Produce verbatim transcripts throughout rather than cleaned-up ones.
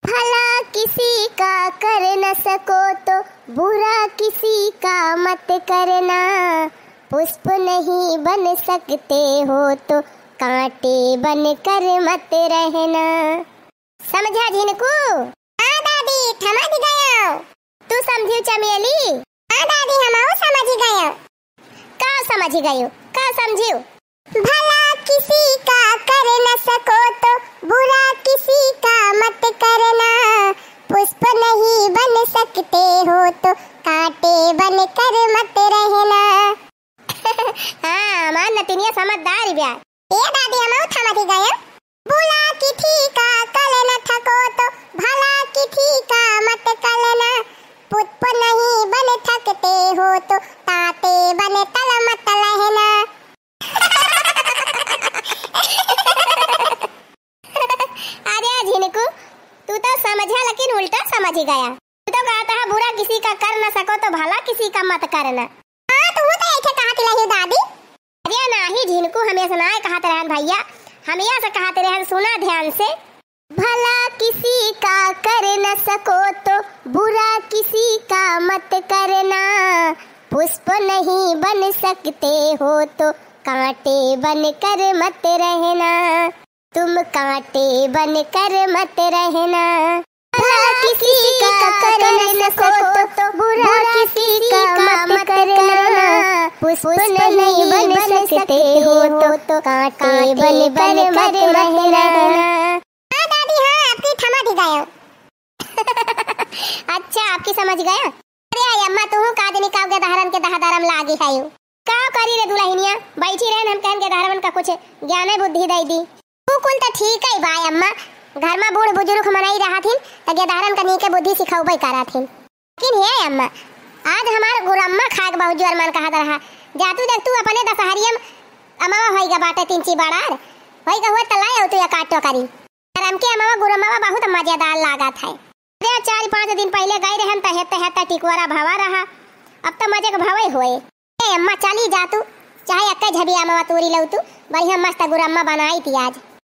भला किसी का कर न सको तो बुरा किसी का मत करना, पुष्प नहीं बन सकते हो तो कांटे बनकर मत रहना। समझा झिनकू? हाँ दादी, थमत गयो। तू समझिउ चमेली? हाँ दादी, हमहू समझ गयो। का समझ गयो? का समझिउ? भला किसी का कर न सको तो बुरा किसी का मत करना, पुष्प नहीं बन सकते हो तो कांटे बनकर मत रहना। हाँ, हमार नतिनिया समझदार बिया। ए दादी, हमहू थमत गयो। बुरा किसी का कर न थको तो भला किसी का मत करना, पुष्प नहीं बन सकते हो तो कांटे बनकर मत रहना। अरे झिनकू, तू तो समझा लेकिन उल्टा समझ गया। तू तो कहत है बुरा किसी का कर न सको तो भला किसी का मत करना। हाँ, तू तो ऐसे कहत रही दादी। अरे नाही झिनकू, हम ऐसे नाय कहत रहन भैया, हम ऐसे कहत रहन, सुना ध्यान से। भला किसी का कर न सको तो बुरा किसी का मत करना, पुष्प नहीं बन सकते हो तो कांटे बनकर मत रहना, तुम कांटे बनकर मत रहना। भला किसी का कर न सको तो बुरा किसी का मत करना, पुष्प नहीं बन सकते हो तो कांटे बनकर मत रहना। हाँ दादी, हाँ, आपकी थमत गयो। अच्छा, आपकी समझ गया। अरे अम्मा, तू का जनी काव के दहरन के दहदरम लागी है यू। का करी रे दुलहिनिया, बैठी रहन हम कहन के घरवन का कुछ ज्ञान बुद्धि दे दी। तू कुल तो ठीक है बा अम्मा, घर में बूढ़ बुजुर्ग मनई रहत हिन, त गेदहरन का नीके बुद्धि सिखौबे करत हिन। लेकिन हे अम्मा, आज हमार गुरम्मा खाए के बहुत जोर मन कहत रहा। जा तू देख, तू अपने दशहरिया में अमवा होइगा बाटे तीन ची बड़ार, होइगा हुआ त लाए तू या काटो करी। अरे हमके अमवा गुरम्मा बहुत मजेदार लागत है। अरे चार पाँच दिन पहले गए रहन त हेते हेते टिकुआरा भवा रहा, अब त मजे के भवे होए। ए अम्मा, चली जा तू, चाहे अक्के झबिया अमवा तूरी लऊ तू, बढ़िया मस्त गुरम्मा बनाई थी आज।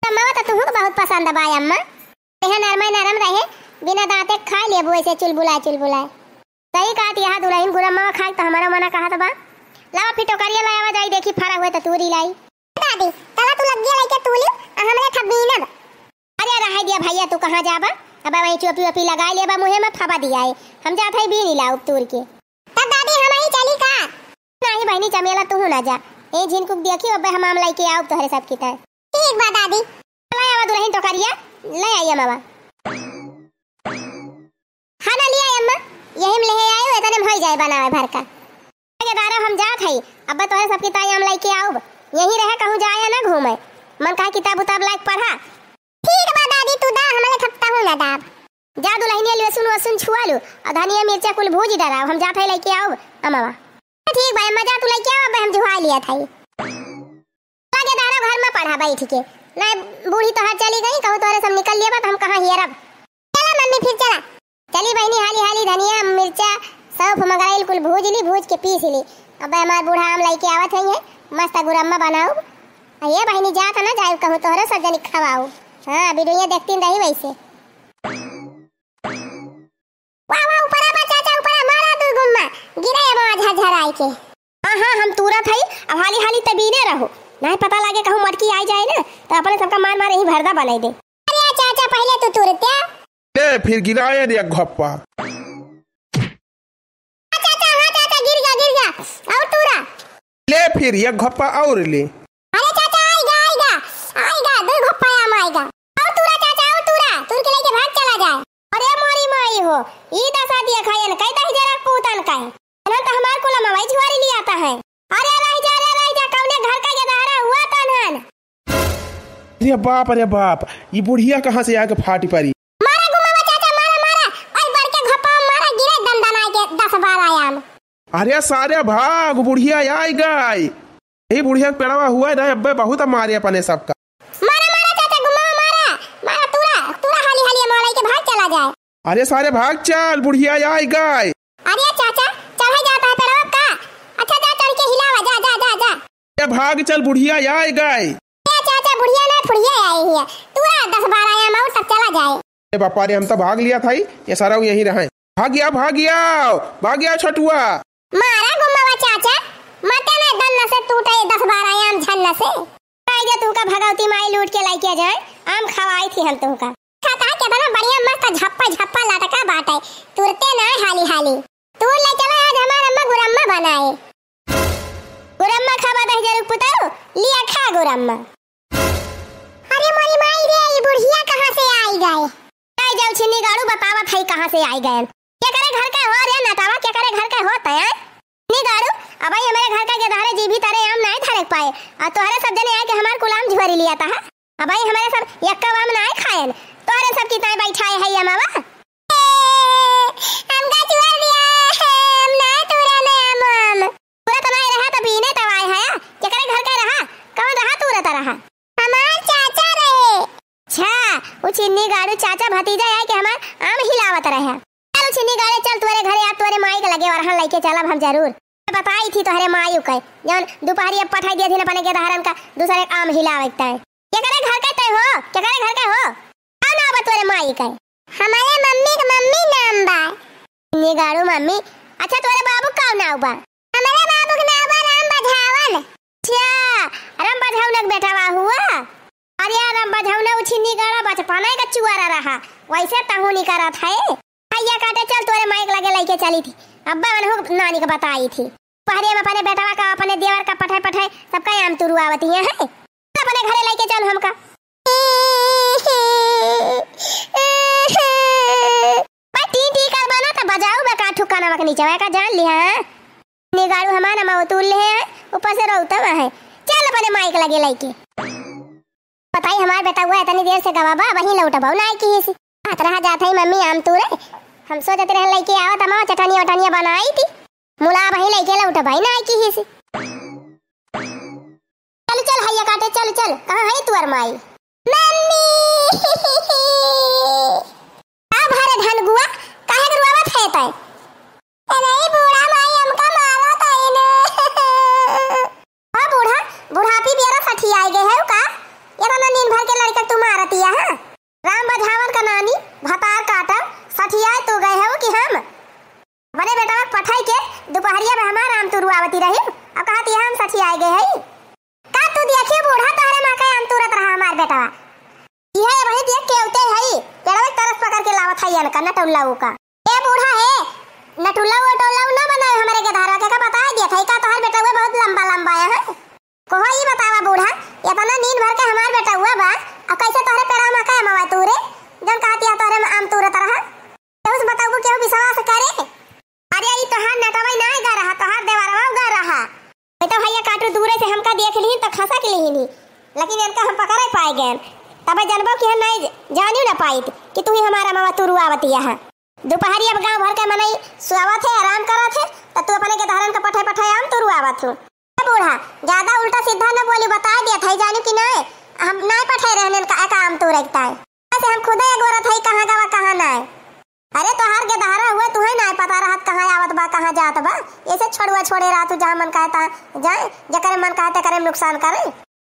अमवा तो तुहू के बहुत पसंद बा अम्मा, यह नरमे नरम रहे, बिना दांते खा लेबू ऐसे चुलबुलाए चुलबुलाए। सही कहत यह दुलहिन, गुरम्मा खाए तो हमारा मना कहत बा। लावा फिर टोकरिया लावा, जाई देखी फरा हुए तो तूरी लाई। दादी, तला तू लग्गिया लइके तूली, आ हमरे थब्बीनब। अरे रहे दिया भैया, तू कहाँ जाबा? अब वहीं चोपी वोपी लगाए लेबा मुँहे में, फबा दिया है। हम जात है बीनी लाउब तूर के। तब दादी हम ही चली का? नाही बहिनी चमेला, तू ना जा। ए झिनकुक देखी, अब हम आम लइके आउब तोहरे सब की तरह। ठीक बा दादी। ले आवा दुलहिन टोकरिया, ले आई अमवा। हाँ ना लिया अम्मा, यही में ले आयो, इतने में होई जाए बनावे भर का। आगे दारो हम जात हई, अब तोहरे सबकी ताई आम लइके आउब। यहीं रहे, कहूँ जाए या ना घूमे। मन कहा किताब उताब लाइक पढ़ा। ठीक बा दादी, तू दा, हमले थपता हूँ ना दाब। जा दुलहिनिया लहसुन वसुन छुआ लू, और धनिया मिर्चा कुल भूज डराओ, हम जात हई लइके आउब अमवा। ठीक बा अम्मा, जा तू लइके आवा, अब हम जुहाई लिया थाई। आगे दारो घर में पढ़ा बैठ के। ना बूढ़ी तोहार चली गई, कहूँ तोहरे सब निकल लिया बा, तो हम कहाँ हियरब। चला मम्मी, फिर चला। चली बहिनी, हाली हाली धनिया, मिर्चा, सौंफ, मगरैल कुल भूज ली, भूज के पीस ली। अब हमार बूढ़ा आम लइके आवत हई है, मस्त गुरम्मा बनाउब। आ ये बहिनी जात ना जाए, कहूँ तोहरे सब जनी खवाउब। हाँ, वीडियो देखती रही वैसे। वाह, वाह, ऊपरा बा चाचा, ऊपरा मारा दू गुम्मा, गिरे अब झरझराई के। हाँ, हाँ, हम तूरत हई, अब हाली हाली तबीने रहो, नहीं पता लागे कहूँ मटकी आई जाए ना, तो अपने सबका मार मार यही भरदा बनाई दे। अरे चाचा, पहले तू तूरत्या। ले, फिर गिराए रे घप्पा। हाँ चाचा, हाँ चाचा, गिर गया, गिर गया, और तूरा। ले, फिर एक घप्पा और ले। अरे चाचा, आएगा, आएगा, आएगा, दो घप्पा आम आएगा। आओ तूरा चाचा, आओ तूरा, तूर के लेके भाग चला जाए। अरे मोरी माई हो, ई दशा दिया खायन, कई दही जरा पूतन का है। इन्हन तो हमार कुल मवाई झुआरी लिया था है। अरे रह जा, अरे रह जा, कौने घर का गेदहरा हुआ तनहन। अरे बाप, अरे बाप, ई बुढ़िया कहाँ से आके फाटी परी? मारा गुमावा चाचा, मारा, मारा, ओई बड़के घोपा मारा, गिरे दंदनाए के दस बारह आम। अरे सारे भाग, बुढ़िया आई गई। ए बुढ़िया के पेड़वा हुआ रहे, अब्बे बहुत मारे अपने सबका। मारा, मारा चाचा, गुमावा मारा, मारा तूरा, तूरा हाली हाली मौलाई के भाग चला जाए। अरे सारे भाग चल, बुढ़िया आई गई। अरे चाचा, चढ़े जाता है पेड़वा का? अच्छा जा चढ़ के हिलावा, जा, जा, जा, जा। ए भाग चल, बुढ़िया आई गई। ए चाचा, बुढ़िया ना फुढ़िया आई है, तूरा दस बारह आम और तब चला जाए। ए बापा रे, हम तो भाग लिया था ही, ये सारा यहीं रहे। भाग गया, भाग गया, भाग गया छोटुआ। मारा गुम्मावा चाचा, मते ना दन्ना से टूटे दस बारह आम झन्ना से। आई जा तुहका भगवती माई लूट के लइके जाए, आम खवाई थी हम तुहका। खाता है केतना बढ़िया मस्त झप्पा झप्पा लटका बाटे, तुरते ना हाली हाली। तू ले चला आज हमार अम्मा गुरम्मा बनाए। गुरम्मा खाबा दही जरूर पुताऊ, लिया खा गुरम्मा। अरे मोरी माई रे, ई बुढ़िया कहाँ से आई गए? आई जाऊ छिन्नी गाड़ू, बतावत है कहाँ से आई गए। केकरे घर के हो रे नटावा, केकरे घर के हो तय? छिन्नी गाड़ू, अबही हमरे घर का गेदहरे जी भी तारे आम नाय धरे पाए, और तोहरे सब जने आए के हमार कुलाम झुआरी लिया था। अबही हमरे सब यक्का आम नाय खाएन, तोहरे सब की ताई बैठाए है ये मावा। हमका छोड़ दिया, हम ना तूरा ना हम, हम। तूरा तो नहीं रहा तो बीने तो आए है, केकरे घर के रहा, कौन रहा तूरा तो रहा? हमार चाचा रहे। अच्छा, उ छिन्नी गाड़ू चाचा भतीजा आए के हमार आम हिलावत रहे। चल छिन्नी गाड़े चल तोरे घरे, आप तोरे माई के लगे वरहन लेके चलब हम जरूर। बताई थी तोहरे माई के, जौन दोपहरी अब पठाई दिया थी ना अपने गेदहरन का दूसरे आम हिलावे के ताई। केकरे घर के तय हो? केकरे घर के हो? का नाम बा तोरे माई के? हमारे मम्मी के मम्मी नाम बा। निगाड़ू मम्मी। अच्छा, तोरे बाबू का नाम बा? हमारे बाबू के नाम बा राम बझावन। अच्छा, राम बझावन के बेटा बा हुआ? अरे यार, राम बझावन उ छिन्नी गाड़ा बचपना का चुआरा रहा, वैसे तहू नहीं करत है। भैया काटे चल, तोरे माई के लगे लेके चली थी। अब्बा मनहु नानी के बताई थी। पहरे में अपने बेटवा का, अपने देवर का पठाए पठाए सबका आम तुरुआवती है, हैं? अपने घरे लेके चल हमका। बा टी टी कर बना त बजाऊ बा का ठुकाना के नीचे का जान लिया, हैं? निगाड़ू हमार अम्मा उतुल ले है, ऊपर से रोता है। चल अपने माई के लगे लेके। बताई हमार बेटा हुआ इतनी देर से गवा बा, वहीं लौट बाऊ ना आई किहिस। हाथ रहा जात है मम्मी आम तूरे। हम सोचत रहे लेके आवत अम्मा चटनिया वटनिया बनाई थी। मुला वहीं लेके लौट भाई ना आई किहिस। चल चल हैया काटे चल चल, कहाँ है तुअर माई? मम्मी। अब हरे धनगुआ, काहे के रुआवत है तै? अरे बूढ़ा माई हमका मारत है ने। ओ बूढ़ा, बुढ़ापी बेरा सठियाए गए है का? इतना नींद भर के लड़का तू मारतिया है? राम बझावन का नानी, भतार काटल, सठियाए तू गए है कि हम? अपने बेटवा के पठाई के दुपहरिया में हमार आम तुरुआवती रही, अब कहतिया हम सठियाए गए है। का तू देखियो बूढ़ा तोहरे माँ का आम तुरत रहा हमार बेटवा। इहे वही देख के उते हई, पेड़वे के तरफ पकड़ के लावत हई अनका नटुल्ला का। ए बूढ़ा हे, नटुल्ला वटुल्ला ना बनावे हमरे गेदहरवा के, का बताए दिया था, का तोहर बेटवा बहुत लंबा लंबा है, हैं? कोहो ई बतावा बूढ़ा, इतना नींद भर के हमार बेटवा बा, आ कैसे तोहरे पेड़वा में का अमवा तू रे? जौन कहतिया तोहरे में आम तुरत रहा। केहू से बताऊ, केहू विश्वास करे? अरे ई तोहार नटवा ना गा रहा, तोहार देवरवा गा रहा। तो भैया काटू दूरे से हमका देख लिहिन तो खसक लिहिन ही, लेकिन इनका हम पकड़े पाए गए। तबे जनबो कि हम नहीं जानियो ना पाइत कि तू ही हमार अमवा तुरुआवती है। दुपहरी अब गांव भर के मनई सोवत है, आराम करत है, तो तू अपने गेदहरन के पठे पठे आम तुरुआवत हो। ए बूढ़ा, ज्यादा उल्टा सीधा न बोली, बता दिया था, जानियो कि नहीं, हम नहीं पठे रहने का, का आम तुरे के ताई। वैसे हम खुदे अगोरत है कहाँ गवा कहाँ नहीं। अरे तोहार गेदहरा हुए, तुहे नाय पता रहत कहाँ आवत बा, कहाँ जात बा। ऐसे छोड़ुआ छोड़े रहा तू, जहाँ मन कहे ता जाए, जकरे मन कहे तकरे में नुकसान करे।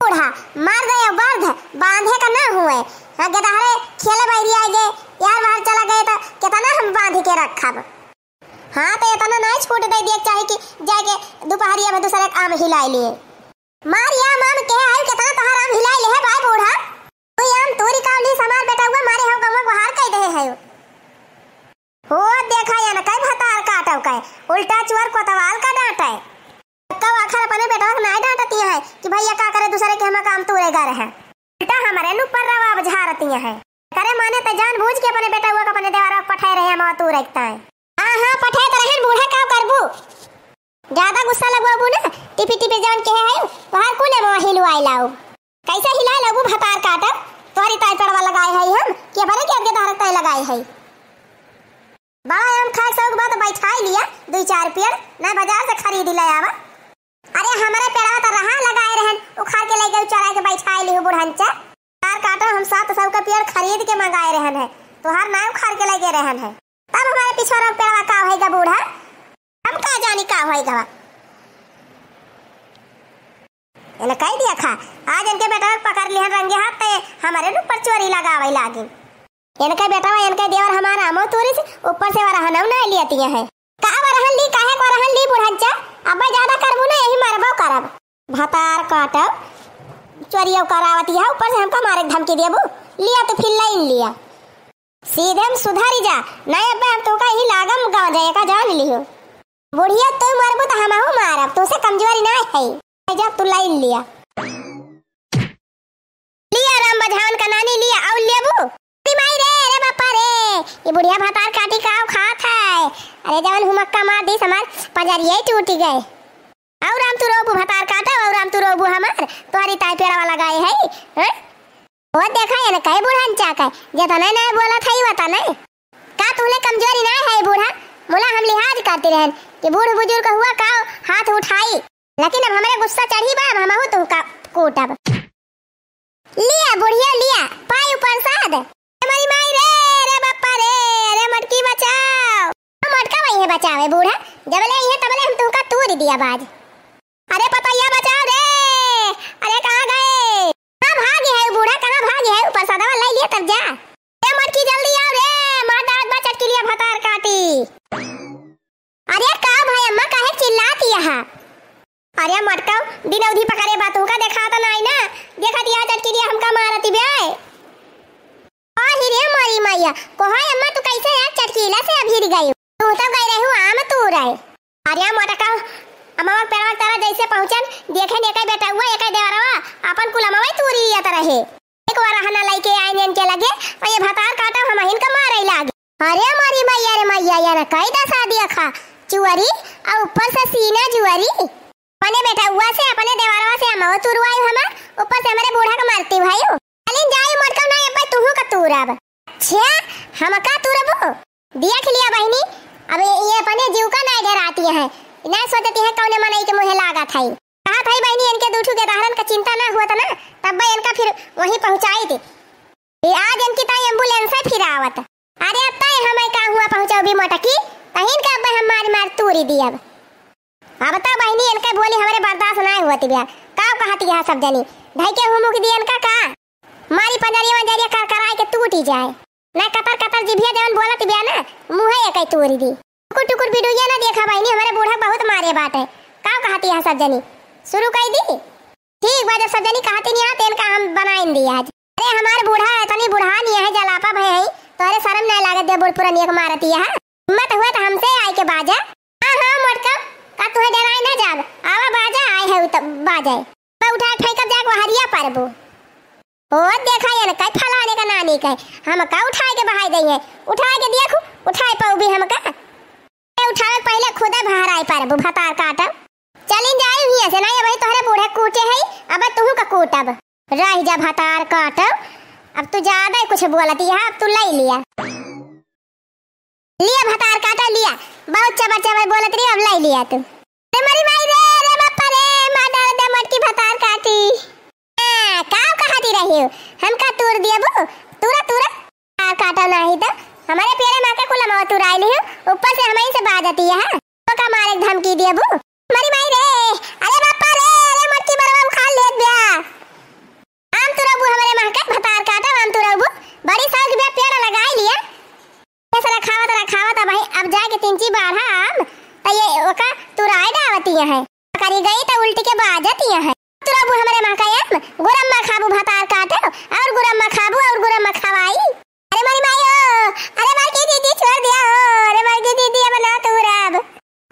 बूढ़ा, मर गए वर्ध, बांधे का ना हुए। हाँ, गेदहरे खेले बहरी आ गए, यार बाहर चला गए तो कितना हम बांध के रखब। हाँ, तो इतना नहीं छूट दे दिए चाहे कि जाके दोपहरिया में दूसरे के आम हिलाई लिए। मार या माम के है, कितना तोहार आम हिलाई ले है भाई बूढ़ा। तू आम तोरी कावली समार बेटा हुआ मारे हम गवा गुहार कह दे है। हो देखा या न कई भतार काटव कई, उल्टा चुअर कोतवाल का डांटे। कब आखिर अपने बेटवा के नाय डांटती है कि भैया का करे दूसरे के हम काम तूरे गा रहे। उल्टा हमारे नु पर रवा अब झारती है। करे माने त जानबूझ के अपने बेटवा के अपने देवरवा के पठाए रहे हम तू रखता है। हाँ, हाँ, पठाए त रहन बूढ़ा, का करबू? ज्यादा गुस्सा लगवाबू ना, टिपी टिपी जवन के है, तोहार कुल एमवा हिलवाए लाओ। कैसे हिलाए लगबू भतार काटब? तोहरी ताई पेड़वा लगाए है हम, कि अपने के आगे धारक ताई लगाए है। बड़ा आम खाए शौक बा तो बैठाई लिया, दुई चार पेड़, ना बाजार से खरीद ले आवा। अरे हमरे पेड़वा तो रहा लगाए रहन, उखाड़ के ले गए चोरा के बैठाई लिहू बुढ़ंचा। तार काटो हम सात सौ का पेड़ खरीद के मंगाए रहन है, तोहार ना उखाड़ के ले गए रहन है। तब हमारे पिछोरा पेड़वा का होएगा बूढ़ा? हम का जानी का होई गवा। एने कह दिया खा, आज इनके बेटा पकड़ लिहन रंगे हाथ, ते हमारे ऊपर चोरी लगावे लागिन। इनके बेटवा, इनके देवर हमार आमो तूरिस, ऊपर से वरहनौ नाहीं लियतिया है। का वरहन ली, काहे क वरहन ली बुढ़ंचा? अब्बै ज्यादा करबू ना, यही मरबो करब। भतार काटब, चोरियो करावतिया है, ऊपर से हमका मारे क धमकी देबू। लिया तू फिर लाइन लिया। सीधे हम सुधरी जा, नाहीं अब्बै हम तोका यही लागम गाँव जाए का जान लियो। बुढ़िया तू मरबू त हमहू मारब, तोसे कमजोरी नाहीं है। जा तू लाइन लिया। लिया राम बझावन का नानी लिया, अउर लेबू? अरे माई रे, अरे बापा रे, ये बुढ़िया भतार काटी का खात है। अरे जवन हुमक्का मार दिस हमार पजरिया ही टूटी गए। अउर राम तू रोबू भतार काटब, अउर राम तू रोबू हमार, तोहरी ताई पेड़वा लगाए है, हैं? वो देखा ये न कहे बुढ़ंचा का, जेतना नाहीं बोलत है, वतना। का तुहले कमजोरी नाहीं है बूढ़ा? मुला हम लिहाज करती रहन कि बूढ़ बुजुर्ग हुआ का हाथ उठाई, लेकिन अब हमरे गुस्सा चढ़ी बा, अब हमहू तुहका कूटब। लिया बुढ़िया लिया, पाई प्रसाद। ए मोरी माई रे, अरे बापा रे, अरे मटकी बचाओ। हम मटका वही है बचावे बूढ़ा, जबले आई है तबले हम तुहका तूर दिया बाज। अरे पतैया बचाओ रे, अरे कहाँ गए? कहाँ भागी है बूढ़ा, कहाँ भागी है? प्रसादवा लाई लिया तब जा। ए मटकी जल्दी आओ रे, मार डालत बा चटकी लिया भतार काटी। अरे का भाई अम्मा काहे चिल्लाती यहाँ? अरे मटका, बिनौधी पकड़े बा तुहका देखात नाहीं ना, देखत यहाँ चटकी लिया हमका मारती बे। आही रे मोरी मैया, कोहा अम्मा तू कैसे एक चटकीला से अभिर गई? तू तो गई रहू आम तूरे। अरे मोटका, अम्मा पेड़वा तारा जैसे पहुँचन, देखे ने एकै बेटउआ, एकै देवरवा, आपन कुल अमवा तूरी लियत रहे। एक बार रहना लइके आइन इनके लगे, अउर ये भतार काटा हमहिन का मारे लागे। अरे मोरी मैया रे मैया, ये न कई दसा दिया खा, चुअरी, अउर ऊपर से सीना जुअरी। अपने बेटउआ से, अपने देवरवा से अमवा तुरवाई हमार, ऊपर से हमरे बूढ़ा का मारती भाई। चलिन जाई मोटका ना, अब तुहू का तूरब। अच्छा, हमका तूरबो? देख लिया बहिनी, अब ये अपने जीव का नाहीं डराती हैं, नाहीं सोचती हैं कौने मनई के मुँहे लागत है। कहा भाई बहिनी, इनके दू ठू गेदहरन का चिंता ना हुआ था ना, तब इनका फिर वहीं पहुँचाई थी। ये आज इनकी ताई एम्बुलेंस है फिर आवत। अरे अब ताई हमें का हुआ पहुँचाओ भी मोटकी, तहिन का अब हम मार मार तूरी दियब। अब तो बहिनी इनके बोली हमरे बर्दाश्त नाहीं होत बिया। का कहत यहाँ सब जनी? धई के हुमुक दिया इनका का? मारी पंजरिया वंजरिया कर कराए के टूटी जाए। ना कतर कतर जिभिया जवन बोलत बिया ना, मुँहे एकै तूरी दी। टुकुर टुकुर वीडियो ना देखा बहिनी, हमरे बूढ़ा बहुत मारे बाटे। का कहत यहाँ सब जनी? शुरू कर दी? ठीक बा, जब सब जनी कहती नहीं आते इनका हम बनाइन दी आज। अरे हमार बूढ़ा है, तनी बूढ़ा नहीं है, जलापा भय है, तोहरे शर्म नहीं लागत दे बूढ़ पुरनिया के मारती है। हिम्मत हुआ तो हमसे आए के बाजा। हाँ, हाँ, मोटका, का तुहे डराए ना जाब? आवा बाजा, आए है उ त बाजे। मैं उठाए फेंकब जाके वहरिया परबू। ओ देखा ये न कई फलाने का नानी कहे, हम का उठाए के बहाई दई है? उठाए के देखू, उठाए पाऊ भी हम का? ए उठावे के पहले खुदे बहराए परबू भतार काटब। चलिन जाई हियाँ से, नहीं अबही तोहरे बूढ़े कूटे है, अब तुहू का कूटब। रह जा भतार काटब, अब तू ज्यादा ही कुछ बोलती है, अब तू ले लिया। लिया भतार काटा लिया, बहुत चबर चबर बोलत रही, अब लाई लिया तू। रे मरी माई रे, रे बापा रे, मार डाल दे मोटकी भतार काटी। हाँ, का कहती रही हो? हम का तूर दिया बू? तूरा, तूरा। भतार काटा नाही तो हमारे पेड़े मार के कुल अमवा तुराई लियो, ऊपर से हमें से बाजती है। तो का मारे धमकी दिया बू? मरी माई रे, अरे बापा रे, अरे मोटकी बरवा उखाड़ लेत बिया। आम तुरबू हमरे महके भतार काटा, आम तुरबू। बड़ी साल के बिया पेड़ लगाई लिया। ऐसे रखावत रखावत अब भाई, अब जाके तीन ची बाढ़ा आम, त ये ओका तुराई डावती है। करी गई त उल्टी के बाजती है। तुरबू हमरे महके आम, गुरम्मा खाबू भतार काटे, और गुरम्मा खाबू, और गुरम्मा खवाई। अरे मरी माई हो, अरे मरकी दीदी छोड़ दिया हो, अरे मरकी दीदी अब ना तुरब।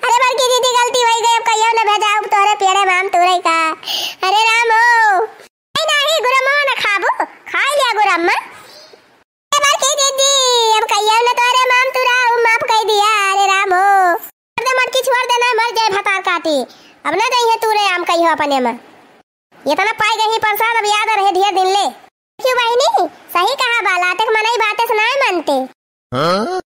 अरे बड़की दीदी, गलती होइ गई, अब कहियो न भेजाउब तोहरे पेड़े माम तूरे का। अरे राम हो। नहीं, नहीं, गुरम्मा न खाबू, खाई लिया गुरम्मा। अरे बड़की दीदी, अब कहियो न तोहरे माम तुराउब, माफ कइ दिया, अरे राम हो। छोड़ दे मटकी, छोड़ दे, ना मर जाए भतार काटी। अब ना दइहे तूरे आम कहियो अपने में। इतना पाई गई प्रसाद, अब याद रहे ढेर दिन ले। क्यों बहिनी, सही कहा बा, लाटे के मनई बाते से नाय मानते। हाँ?